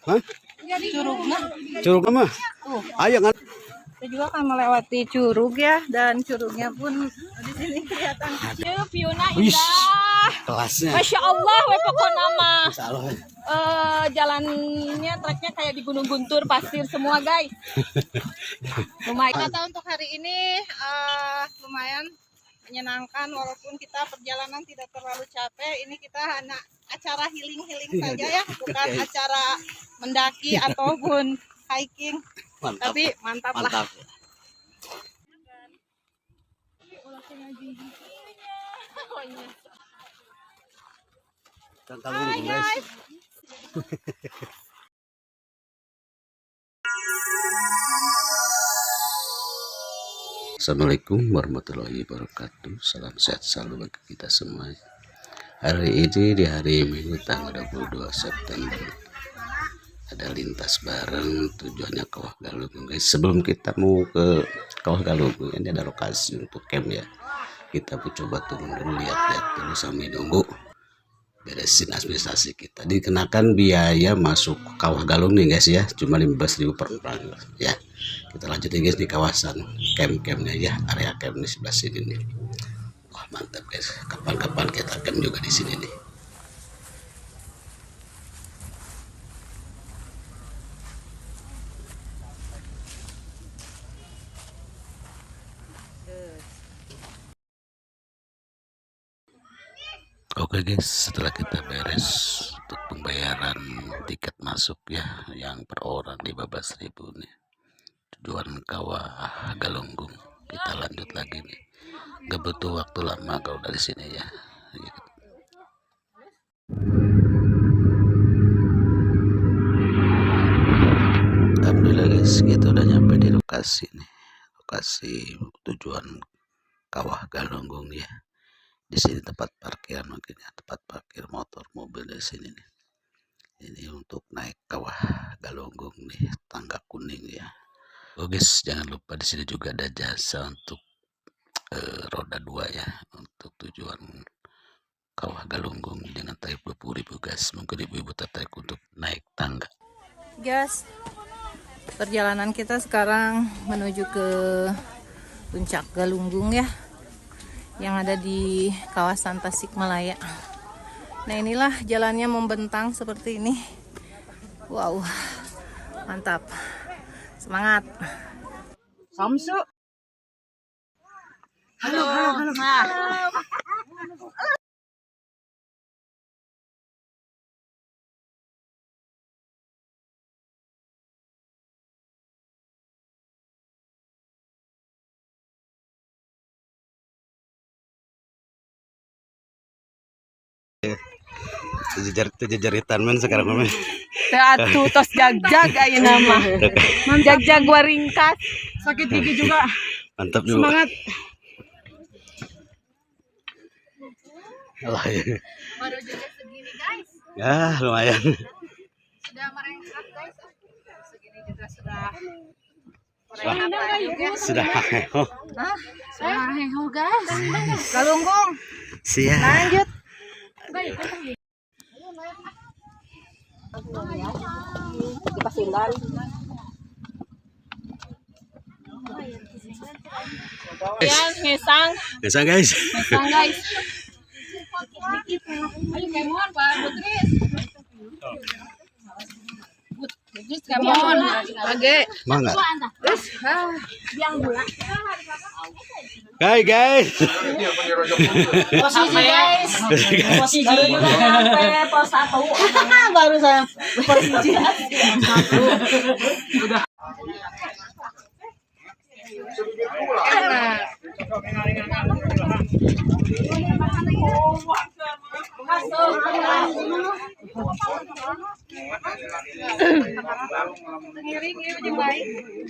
Hah? Curugna. Curug mah? Ayo kan. Kita juga akan melewati curug ya, dan curugnya pun di sini kelihatan. Ieu view-na Wih. indah. Kelasnya. Masya Allah, we pokona mah. Masya Allah. Jalannya treknya kayak di Gunung Guntur, pasir semua guys. Lumayan. Kata untuk hari ini lumayan menyenangkan walaupun kita perjalanan tidak terlalu capek. Ini kita hanya acara healing-healing saja ya, bukan acara mendaki ataupun hiking. Mantap. Tapi mantap lah. Mantap. Hai guys. Assalamualaikum warahmatullahi wabarakatuh. Salam sehat selalu bagi kita semua. Hari ini di hari Minggu tanggal 22 September ada lintas bareng tujuannya Kawah Galunggung guys. Sebelum kita mau ke Kawah Galunggung, ini ada lokasi untuk camp ya. Kita mau coba turun dulu, lihat-lihat dulu sambil nunggu beresin administrasi kita. Dikenakan biaya masuk Kawah Galung nih guys ya, cuma 15.000 per orang ya. Kita lanjutin guys di kawasan camp-campnya ya, area camp di sebelah sini nih. Wah mantap guys, kapan-kapan kita camp juga di sini nih. Oke guys, setelah kita beres untuk pembayaran tiket masuk ya, yang per orang 15.000 nih, tujuan Kawah Galunggung. Kita lanjut lagi nih, gak butuh waktu lama kalau dari sini ya. Alhamdulillah guys, kita udah nyampe di lokasi nih, lokasi tujuan Kawah Galunggung ya. Di sini tempat parkiran mungkin ya, tempat parkir motor mobil di sini nih. Ini untuk naik Kawah Galunggung nih, tangga kuning ya. Oh guys, jangan lupa di sini juga ada jasa untuk roda 2 ya, untuk tujuan Kawah Galunggung dengan tarif 20.000 guys. Mungkin ibu-ibu tertarik untuk naik tangga. Guys, perjalanan kita sekarang menuju ke Puncak Galunggung ya, yang ada di kawasan Tasikmalaya. Nah inilah jalannya membentang seperti ini. Wow, mantap. Semangat. Samsu. Halo, halo, halo. Nah. Jejeritan men sekarang men. Atuh tos jag-jag ayeuna mah. Jag-jag waringkas. Sakit gigi juga. Mantap juga. Semangat. Allah ya. Baru juga segini guys. Ya lumayan. Sudah merengkak guys. Segini juga sudah. Merengkak. Sudah. Hah? Sudah heho guys. Galunggung. Siap. Lanjut. Ya, ngesang, Biasa guys. ngesang guys. Ayo kemon Pak Putris. Putris kemon. Oke. Mangga. Hai guys. Posisi guys. Posisi sampai pos 1. Baru saya posisi. Enak.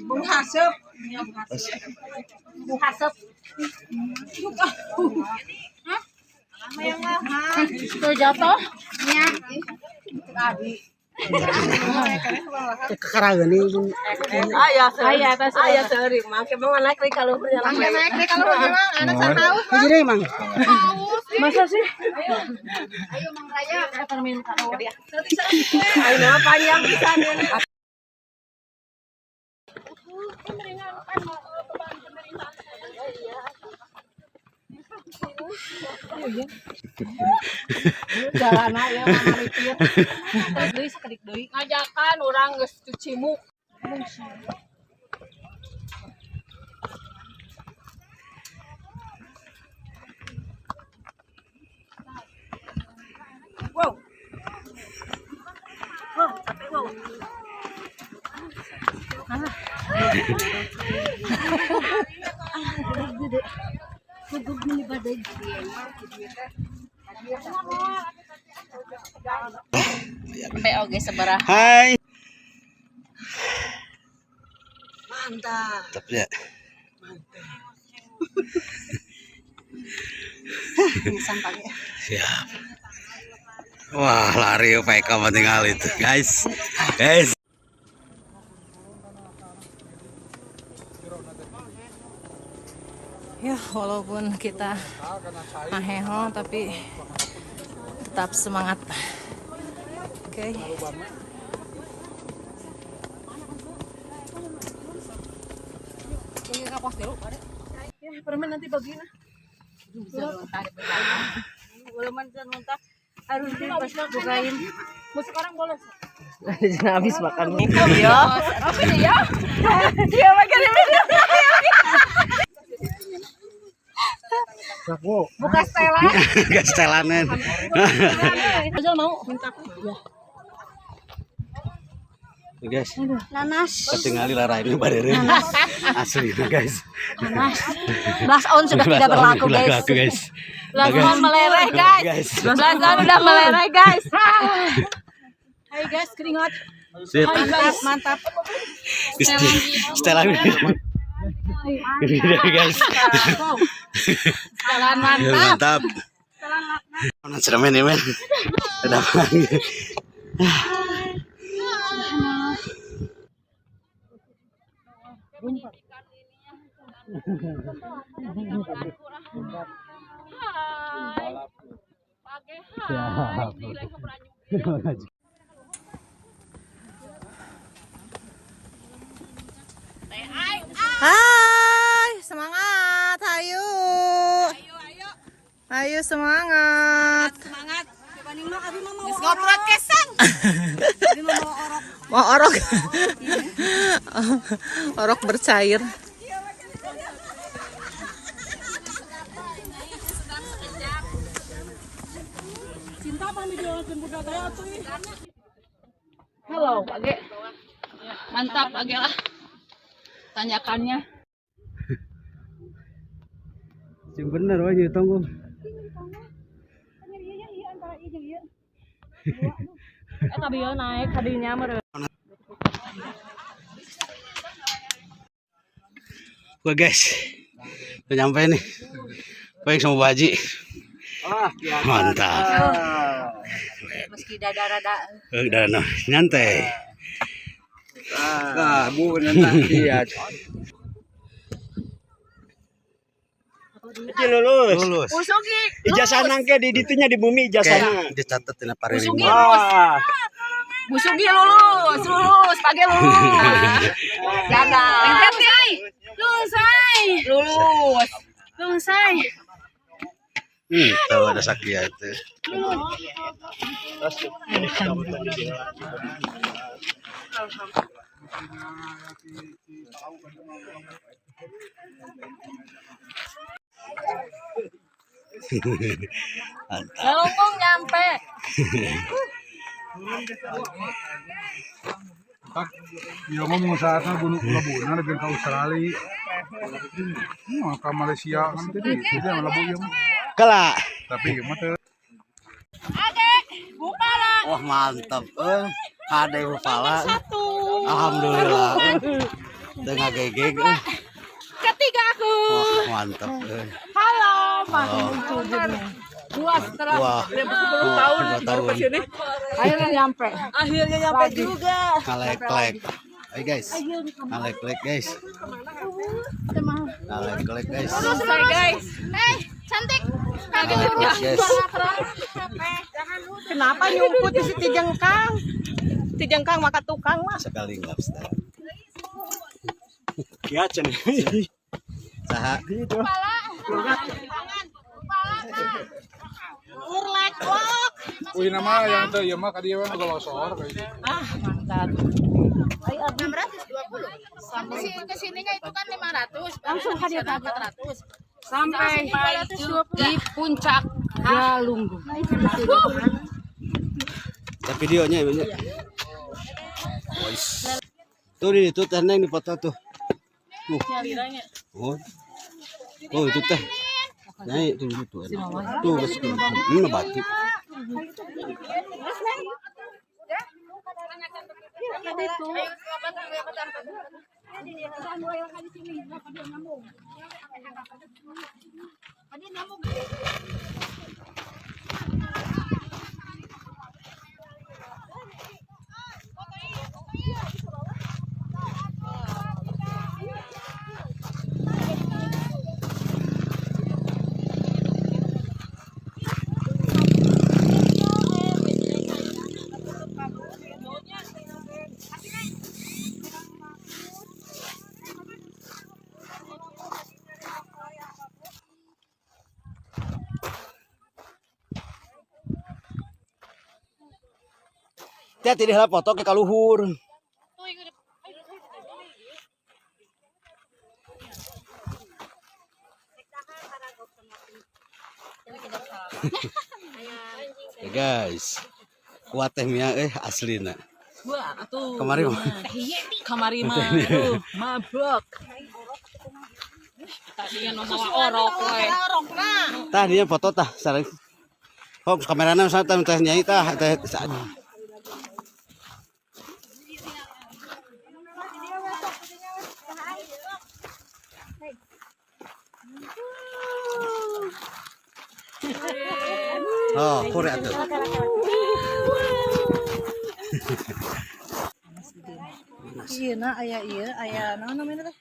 Bung Hasep. Bung Hasep. Tuh jatuh. Aya, aya, aya seuring mah. Ke mah naik deui kalau Naik deh kalau memang anak saya haus. Haus. Masa sih? Ayo Mang Raya. Ayo nama panjang pisan. Jalan ya maripir. Deui sakedik deui. Ngajakan urang geus cuci muka. Wow. Wow, capek wow. Sampai oge sabaraha. Hai. Mantap. Mantap ya. Siap. Wah, lari Pak Eka tinggal itu, guys. Guys. Ya, walaupun kita maheho tapi tetap semangat. Oke. Ya, permen nanti bagiin ah. Belum bisa muntah. Harus pas bukain. Mau sekarang boleh. Habis makan. Ya. Apa nih ya? Dia makan ini. Buka setelan. Gak setelanan. Aja mau minta. Guys, Nanas. ketinggalan lara ini barereun. Asli guys. Blast on sudah tidak berlaku, guys. Berlaku, guys. Belas on meleleh, guys. Guys. Belas on udah meleleh, guys. Hai guys, keringat. Sip. Mantap, mantap. Setelan. Ini guys. Setelan Ya, mantap. mantap. Mana ceremen ya, men. Ada apa lagi? Hai. Pake hai. Nilai keperanjuk. Hai, semangat, ayo. Ayo semangat. Semangat. Geus ngoprot kesan. Mau orok. Orok bercair. Halo, Age. Mantap, Age lah. Tanyakannya. Sing bener wae tunggu. Kabio naik kadinya meureun. Wah guys, udah nyampe nih. Baik sama Bu Haji. Mantap. Meski dada rada Udah no, nyantai. Ah, bu nanti ya. Lulus. Lulus. Usugi. Ijazah nangke di ditunya di bumi ijazahnya. Kayak dicatat di Usugi Paririma. lulus. Ah, Busugi lulus, lulus, pagi lulus. Dadah. Lulus, ay. Lulus. Lulus, ay. Tahu ada Sakia itu. Mantap. Galunggung nyampe. Ya mau mengusahakan gunung lebuna lebih ke Australia. Ke Malaysia kan tadi itu yang lebu ya mah. Kelak. Tapi gimana tuh? Wah mantap. Ada ibu pala. Alhamdulillah. Tengah gegeg. Ketiga aku. Wah mantap. Halo, Mas. Oh. Dua setelah Wah. 10 tahun Dua baru tahun. kesini. akhirnya nyampe. Akhirnya nyampe juga. Kalek-klek. Ayo guys. Kalek-klek guys. Kalek-klek guys. Selesai guys. Hey, cantik. Guys. Kenapa nyumput di si Jengkang? Si Jengkang maka tukang mah. Sekali ngapstar. Ya cenah. Saha? Urlek wok. Wih nama yang teh ieu mah ka dieu mah golosor kayak gitu. Ah, mantap. 620. Kesininya itu kan 500. Langsung hadir 400. Sampai di puncak Galunggung. Ada videonya ini. Tuh di itu teh Neng dipoto tuh. Tuh. Oh. Oh itu teh. Naik tuh itu enak. Tuh geus ini mah batik. Teh tidak heula foto ke kaluhur. Ya guys, kuat teh Mia aslina. Wah, atuh. Kemarin mah. Kamari mah aduh, mabok. Tadinya nu mawa orok we. Orokna. Tah dia foto tah sareng. Oh, kamerana misalnya teh teh nyai tah teh. Oh, kore atuh. Iya nah aya ieu aya naon namanya teh?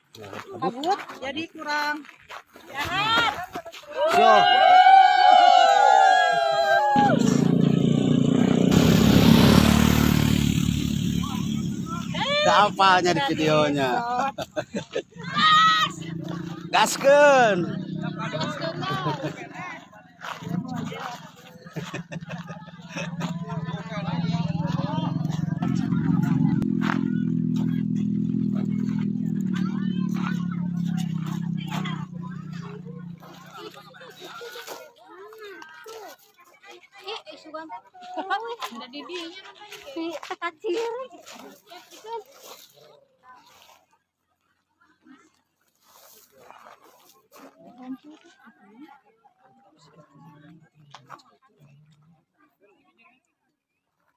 Kabut. Jadi kurang So. Tak apanya di videonya. Gaskeun.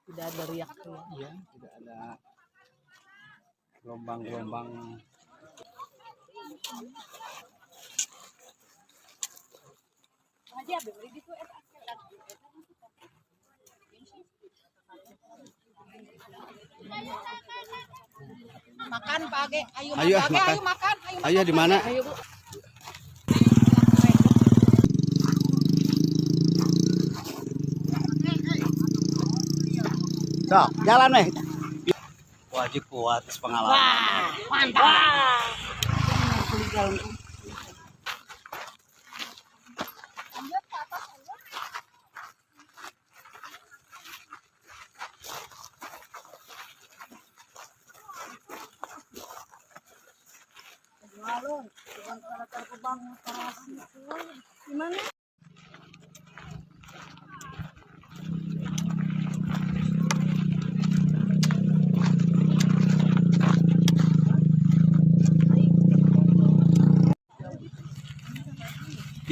Tidak ada riak tuh. Iya, tidak ada gelombang-gelombang. Makan pagi, ayo Ayo, makan, makan. ayo makan, ayo Ayo di mana? Ayo, Bu. Sok, jalan weh. Wajib kuat pengalaman. Mantap.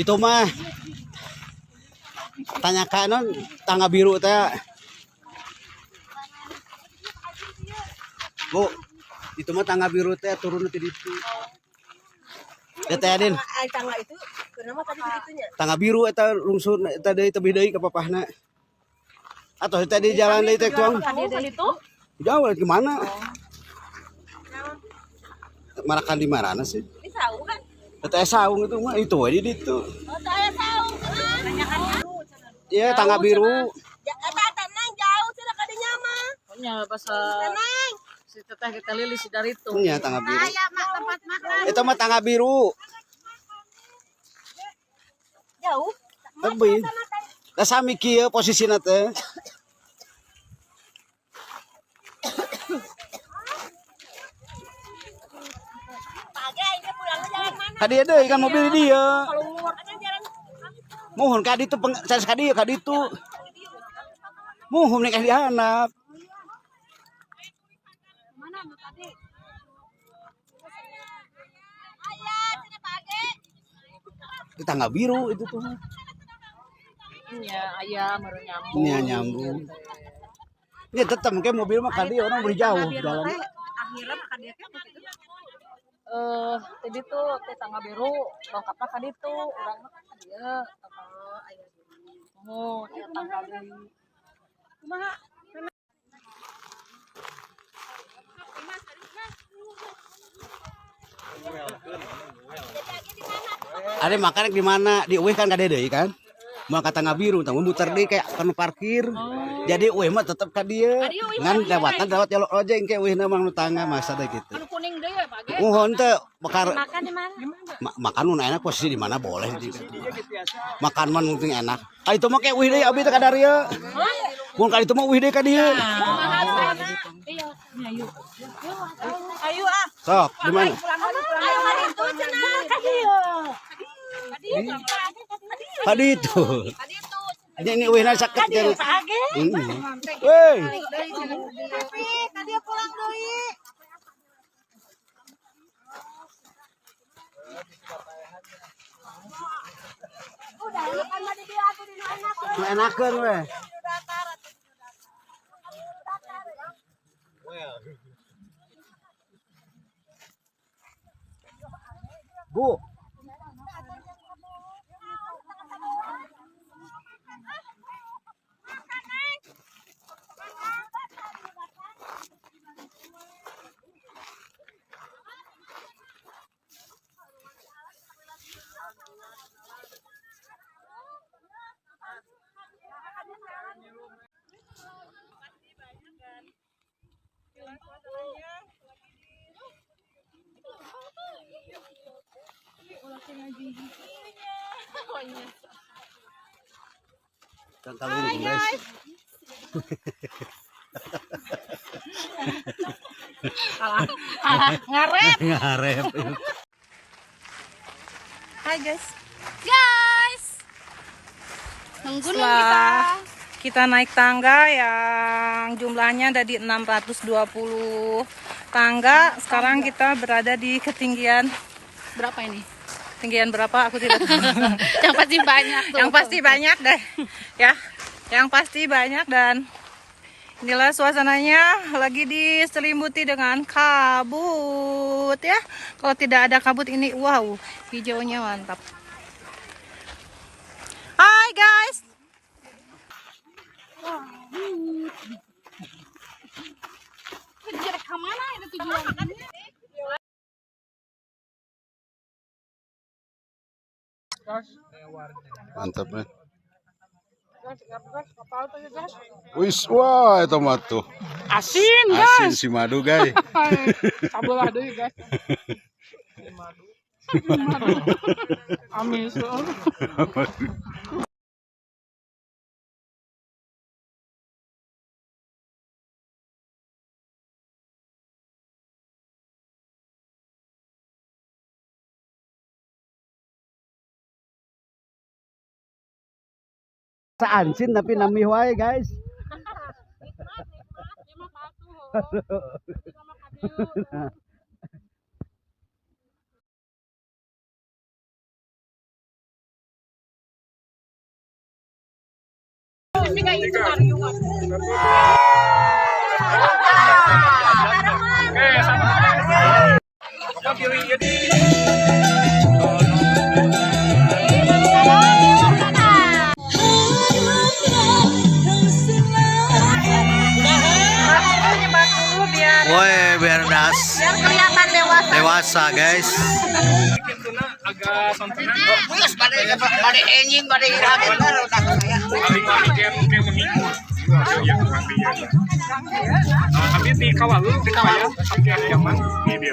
Itu mah tanya non tangga biru teh. Bu, itu mah tangga biru teh turun ti ditu. Ya teh Adin, Tangga itu kenapa tadi begitunya? tangga biru eta lungsur eta deui tebih deui ka papahna. Atau tadi jalan deui teh tuang. Tadi itu Jauh gimana? Marakan di marana sih? di saung kan? Teh saung itu mah itu aja di ditu. Oh, saya saung. Iya, tangga biru. Eta tenang jauh cenah ka dinya mah. Pokoknya bahasa si teteh kita lilis dari itu. Iya, tangga biru. Aya mak tempat makan. Itu mah tangga biru. Jauh. Lebih. Lah sami kieu posisina teh. Pagi aing pulangnya jalan mana? Ka dieu deui kan mobil di dieu. Ada jalan. Muhun ka ditu sanes ka dieu ka ditu. Muhun nih ka dihandap. Mana nu tadi? Aya cenah pagi. Itu tangga biru itu tuh. Iya, ayam baru nyambung. Ini nyambung. Ini tetep kayak mobil mah ka dieu orang beri jauh jalan. Akhirnya ka dieu teh begitu. Eh, tadi tuh teh tangga biru lengkapnya kan itu urang mah kan ka dieu. Oh, aya. Oh, aya tangga deui. Kumaha? Ada makan di mana? Di eueuh kan ka dieu deui kan? Mau ka tangga biru, tah muter deui kayak kanu parkir. Jadi eueuh mah tetep ka dieu. Ngan lewatan lewat jalur ojek engke eueuhna mah nu tangga masa deh gitu. Anu kuning deui ya, Pak Ge. Muhun teh bakar Makan di mana? Makan nu enak posisi di mana boleh di makan mah nu penting enak. Ka itu mah kayak eueuh deui abi teh ka dieu. Mun ka itu mah eueuh deui ka dieu. Ayo ah. Sok, di mana? Ayo mari itu cenah ka dieu. Ka ditu. Ini eueuhna saket kan. Pagi. Heeh. Weh, Tapi tadi pulang deui. Udah, makan mah di dieu atuh di nu enak. Nu enakeun weh. Bu. Tangkalung guys. Ngarep. Ngarep. Hai guys. Guys. Menggunung kita. Kita naik tangga yang jumlahnya ada di 620 tangga. Sekarang kita berada di ketinggian Berapa ini? Ketinggian berapa aku tidak tahu. Yang pasti banyak tuh. Yang pasti banyak deh. Ya. Yang pasti banyak dan inilah suasananya lagi diselimuti dengan kabut ya. Kalau tidak ada kabut ini wow, hijaunya mantap. Hai guys. Kemana itu tujuannya? Mantap nih. Wis, wah itu mah tuh. Asin, Asin si madu, guys. Sabelah deui, guys. Amis. Asin tapi nami wae guys. Woi, biar das Biar kelihatan dewasa. dewasa, guys. Agak sontenan. Geus bade bade enjing bade iraha Paling kayak menghibur. Ya kurang dia. Tapi di Kawalu, di Kawalu, sampai zaman di dia.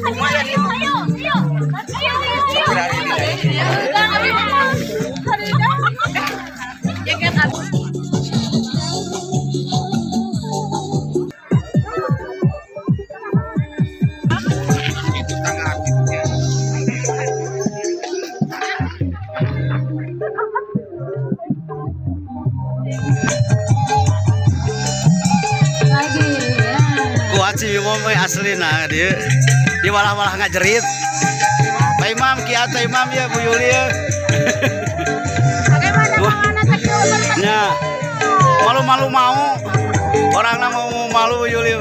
Lumayan itu. Ayo, ayo. Ayo, ayo. Itu tangga aktifnya. Lagi. Ya. Kuat sih Bimo mah asli nah dia. Dia malah-malah ngajerit. Pak Imam, kiat Pak Imam ya Bu Yuli ya. Bagaimana kawan anak Ya. Malu-malu mau. Orangnya mau malu Bu Yuli.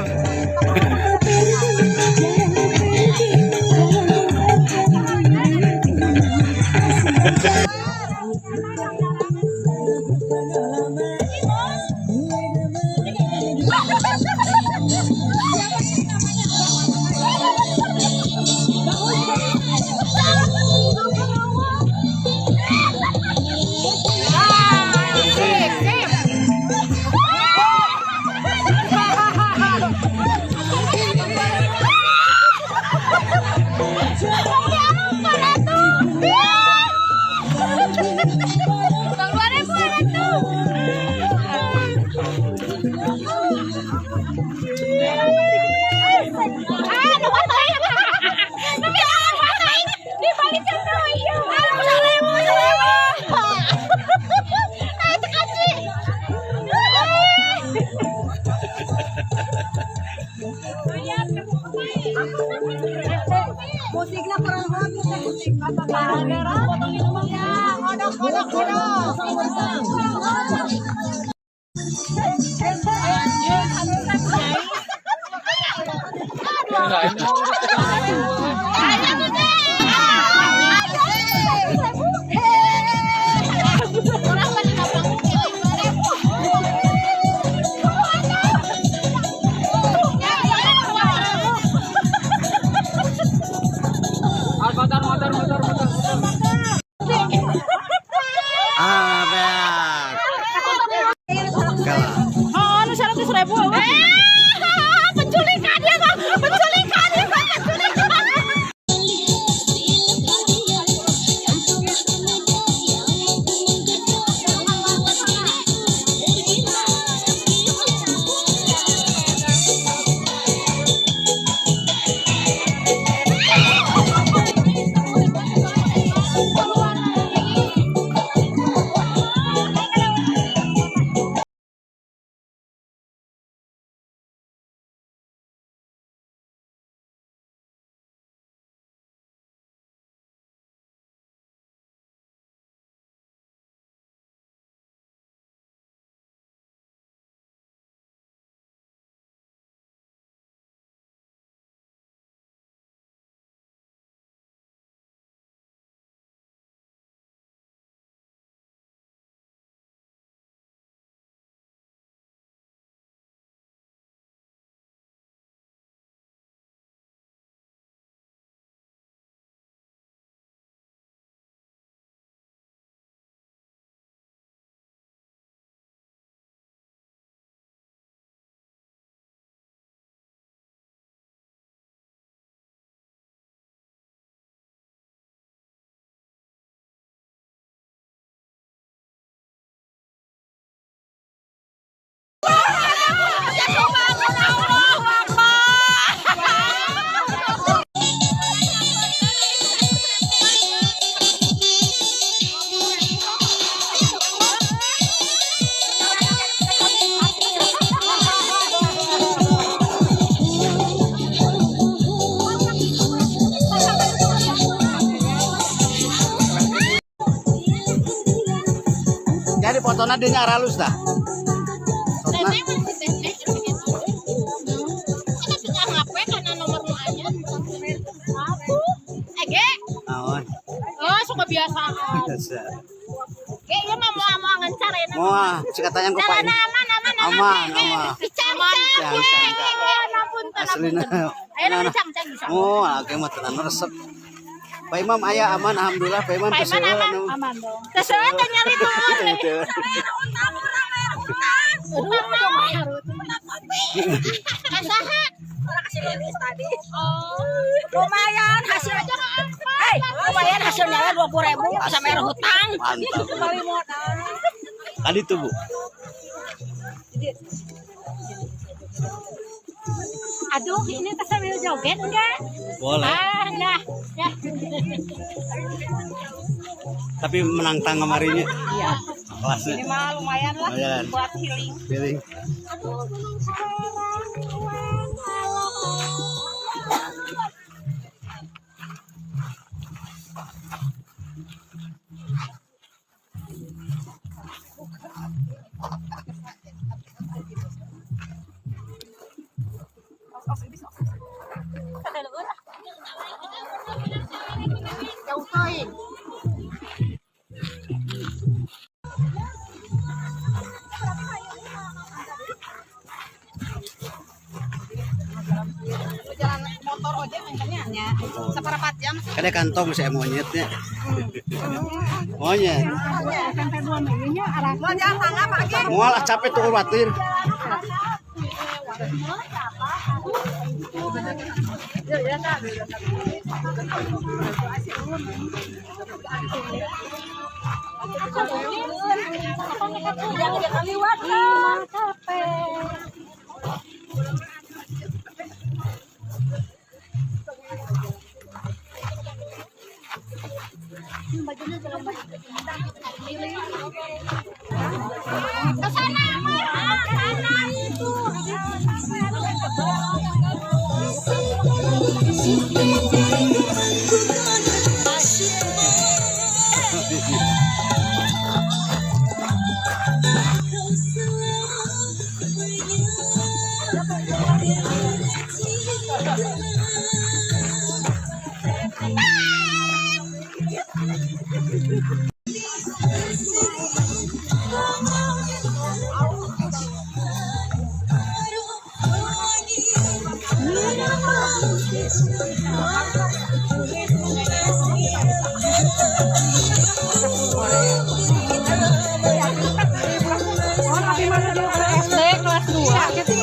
Musiknya kurang bagus ya musik. Kodok, kodok, kodok. Ah, beak. Kalah. Oh, anu 100.000. Penculikan ya, Bang. Penculikan ya, Bang. Penculikan. Jadi fotona dia aralus dah. Sotna. Naon? Oh, suka biasaan. Biasa. Kayaknya mah mau mau ngencar ya. Moal, si katanya ku Pak. Aman, aman, Aman, aman. Dicang, cang, Cang, cang, cang. ampun. Aslina. Ayo nu cangcang bisa. Oh, oke mah tenan resep. Pak Imam aya aman alhamdulillah Pak Imam Pak Iman aman, aman dong. Teu teh nyali tuh. Utang naon? Kasaha? Orang kasih lilis tadi. Oh. Lumayan hasilnya. Hei, lumayan hasilnya 20.000 bisa bayar hutang. Mantap. Kembali modal. Tadi tuh, Bu. Aduh, ini tas sambil joget enggak? Boleh. Ah, enggak. Ya. Tapi menang tang kemarinya. Iya. Kelasnya. Ini mah lumayan lah Lumayan. buat healing. Feeling. Jauh teuing. Jalan motor ojek makanya nya seperempat jam sih. Kada kantong saya monyetnya. Monyet. Mau jalan tangga pagi. Moal ah, capek tuh khawatir. Jangan liwat kan. Ke sana, ke sana itu. SD kelas 2 gitu.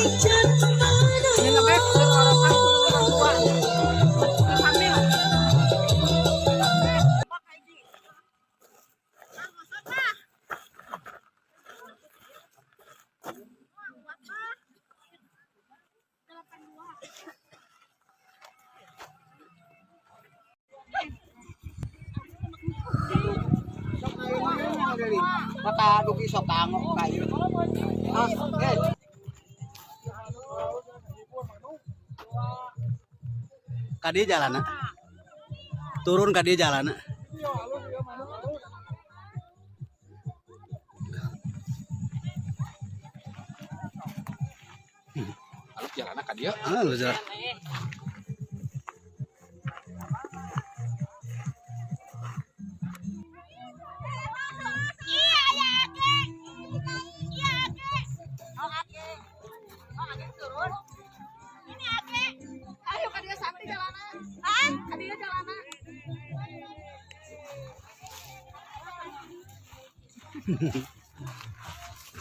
Maka dugi sok kanggo kayu. Kadi jalan. Turun kadi jalan. Alus jalanna ka dieu. Ah, lu jalan. Iya, ya, Ake. Iya, Ake. Oh, Ake. Oh, Ake turun. Ini Ake. Ayo ka dieu santai jalanan. Ah, ka dieu jalanan.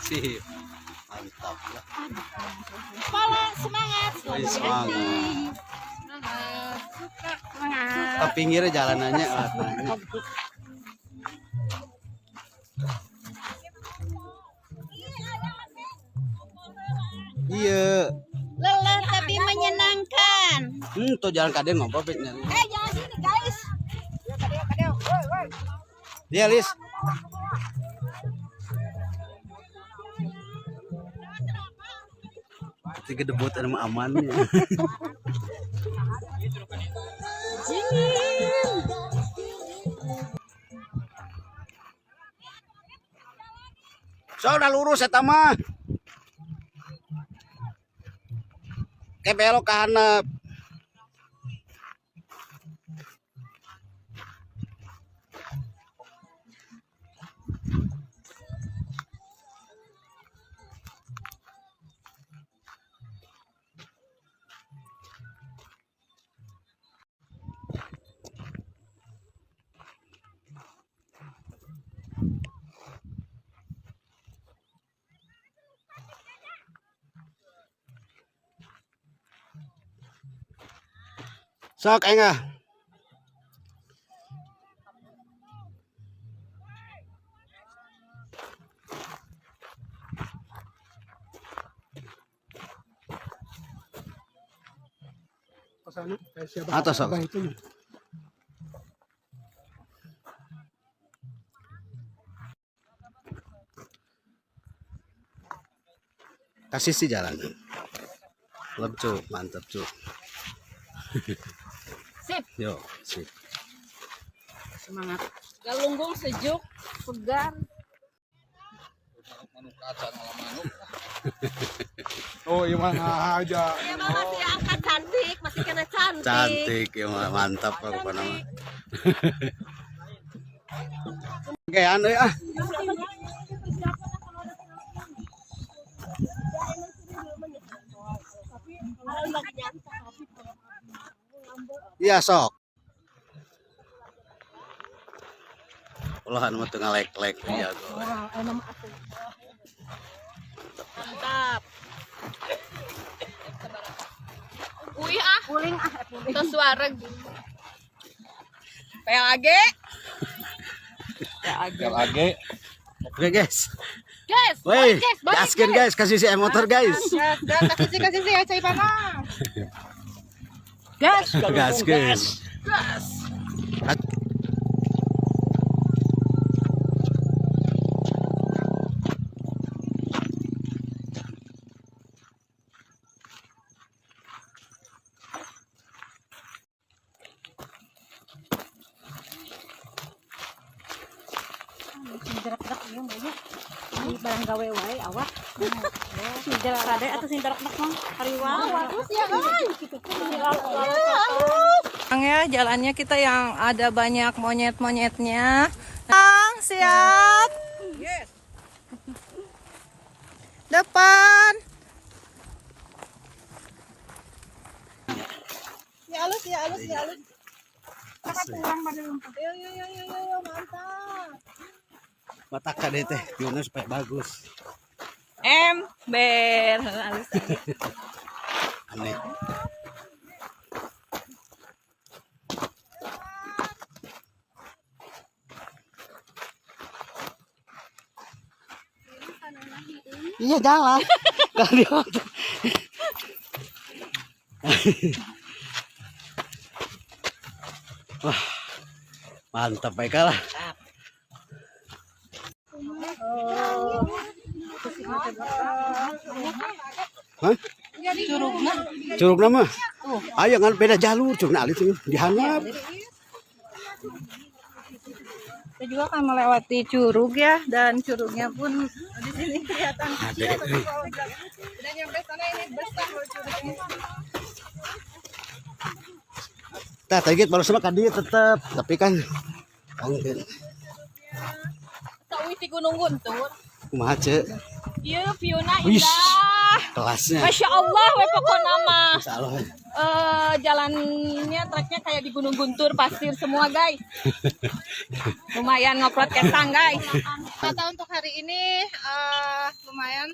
Sip. Mantap lah. Pola semangat. Wih, semangat. Semangat. Ke pinggir jalanannya lah. Iya. Lelah tapi menyenangkan. Tuh jalan kaden ngobrol pit. Eh, jangan sini, guys. Iya, Lis. Tiga debut anu aman ya. So udah lurus eta mah. Ke belok ke handap. Sok engah. Atas sok. Kasih sih jalan. Leb cu, mantap cu. Sip. Yo, sip. Semangat. Galunggung sejuk, segar. Oh, iya mah aja. Ya mah masih angkat cantik, masih kena cantik. Cantik ya mantap apa nama. Oke, anu ah. Iya sok. Ulah anu mah teu ngalek-lek ya. Mantap. Uih ah. Puling ah. Terus wareg. PLAG. LAG. Oke guys. Guys, Woi, balik, guys, balik, gaskeun guys, kasih si motor guys. Gas, gas, kasih sih ya, cai panas. Gas. Gaskeun. Gas. Barang gawe wae awak. Sing rade atau sing darak-darak mah hariwang. Bagus ya, guys. Ya, jalannya kita yang ada banyak monyet-monyetnya. Ang, siap. Yes. Depan. Ya alus, ya alus, ya alus. Yo yo yo yo yo, mantap. Mata kade teh, view-nya supaya bagus. Ember. Halus. Aneh. Iya jalan. Kalau di waktu. Wah, mantap baik lah. Hah? Curugna. Curugna mah. Ayo ngan beda jalur, curugna alit dihanap. Kita juga akan melewati curug ya, dan curugnya pun di sini kelihatan kecil, tapi kalau udah nyampe sana ini besar loh curugnya. Tah, tadi baru sama kadi tetep, tapi kan mungkin. Tauih ti Gunung Guntur. Kumaha ce? Ieu view-na Wih. Indah. Kelasnya. Masya Allah, we pokona mah. Insya Allah. Jalannya treknya kayak di Gunung Guntur, pasir semua guys. Lumayan ngoprot kesang guys. Kata untuk hari ini lumayan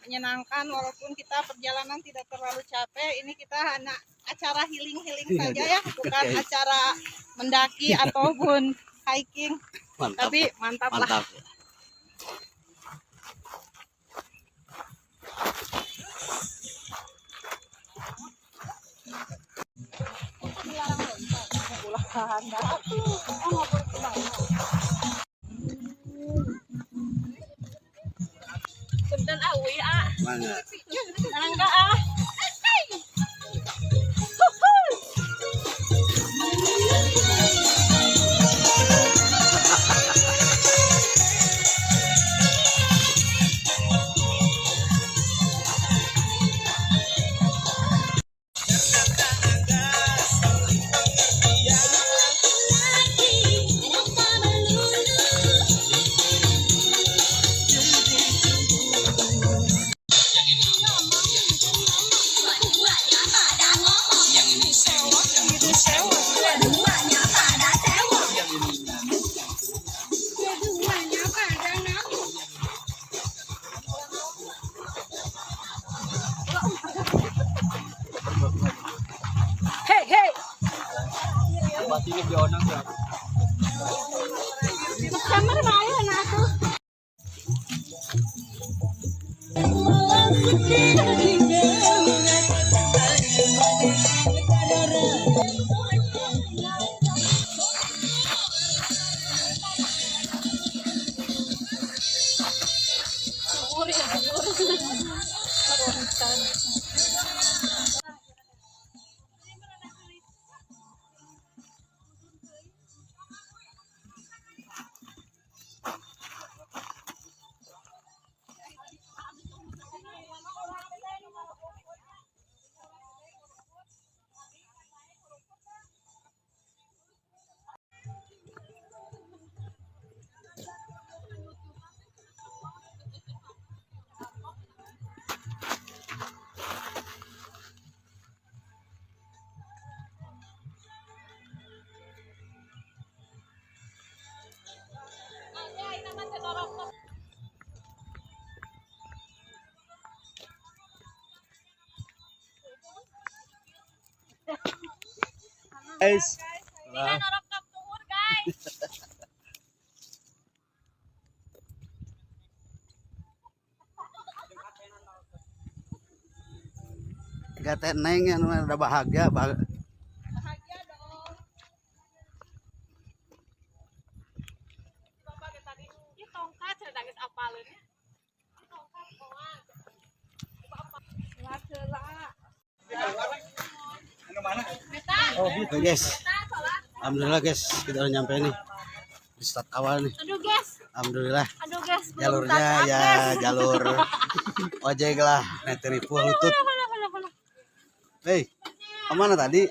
menyenangkan walaupun kita perjalanan tidak terlalu capek. Ini kita hanya acara healing-healing saja ya, bukan acara mendaki ataupun hiking. Mantap. Tapi mantap lah. Mantap. Punten ah uih ah. Mana? Mangga ah. Summer maayo na ako. Guys. Norok top tuhur, guys. Kata neng anu udah bahagia, bahagia. Bahagia dong. Bapak tadi, ih tongkat cenah geus apaleun nya. Ih tongkat moal. Oke guys, alhamdulillah guys, kita udah nyampe nih di start awal nih. Aduh guys, Alhamdulillah aduh guys, belum jalurnya touch up, ya guys. jalur ojek lah, naik ribu lutut. Hei, kemana tadi?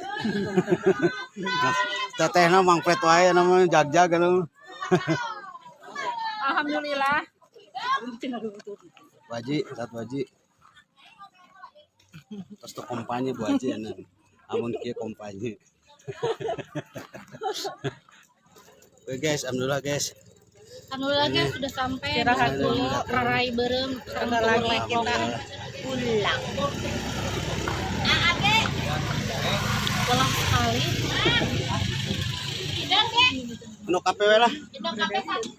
Tetehna mangpet wae namanya jag-jag anu. Alhamdulillah. Wajib, satu wajib. Terus tuh kompanya Bu Haji anu. Amun kieu kompanya. Oke guys, alhamdulillah guys. Alhamdulillah guys sudah sampai. Istirahat dulu, rarai berem, Sebentar lagi kita pulang. Age. Pulang sekali. Idang ge, Anu KPW lah. idang kafe satu.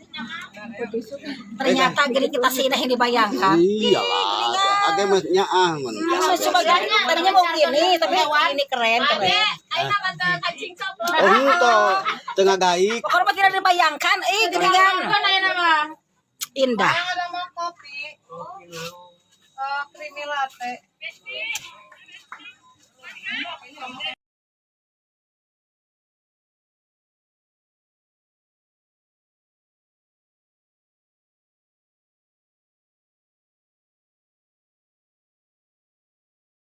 Ternyata gini kita sih yang dibayangkan. Iyalah. Age mah nyaah mun biasa. Sebagai tadinya mau gini, tapi ini keren Age, keren. ayo mantan kancing coplok. Oh, henteu teu ngagaik. Pokoknya mah tidak dibayangkan, eh gini kan. Kan aya nama. Indah. Yang ada mau kopi. Creamy latte.